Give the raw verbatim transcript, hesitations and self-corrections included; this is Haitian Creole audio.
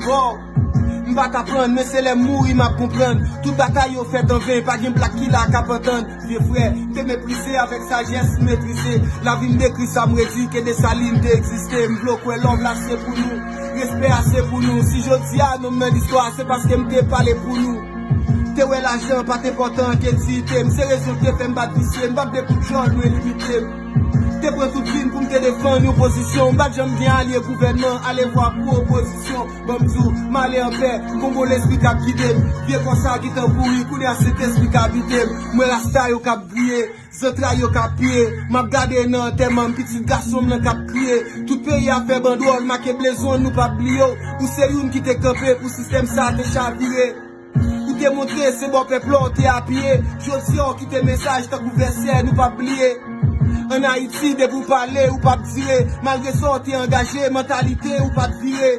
Wow. M pa t aprann, men se lè m mouri m ap konprann. Tout batay yo fèt an ven, pa gen blak ki la k ap antann. Vye frè, m te meprize avèk sajès m metrize. Lavi m dekri sa m redi ke Desalin te egziste. M vle w kwè love la se pou nou. Respè a se pou nou. Si jodi a nou nan listwa, se paske m te pale pou nou. Te wè lajan pa t enpòtan ke diyite m. Se rezon k te fè m pa t visye. M p ap de kout djòl, mwen limite m. Te pran tout vi m pou m te defann yon pozisyon. M pa t janm gen alye gouvènman, alevwa pou opozisyon. Ban m di w, m ale anpè, m gon bon lespri k ap gide m. Vye kò sa gentan pouri, kounye a Sentespri k abite m. M wè rasta yo k ap griye, zantray yo k ap piye. M ap gade nan antèman m, pitit gason m nan k ap kriye. Tout peyi a fè bandwòl, make blezon nou p ap bliye w. Ou se youn ki te kanpe pou sistèm sa te chavire. Ou te montre se bò pèp la w te apiye. Jodi a w kite mesaj tankou vèsè nou p ap bliye. Ann Ayiti, depi w pale, ou p ap dire. Malgre sa w te angaje, mantalite ou pa t vire.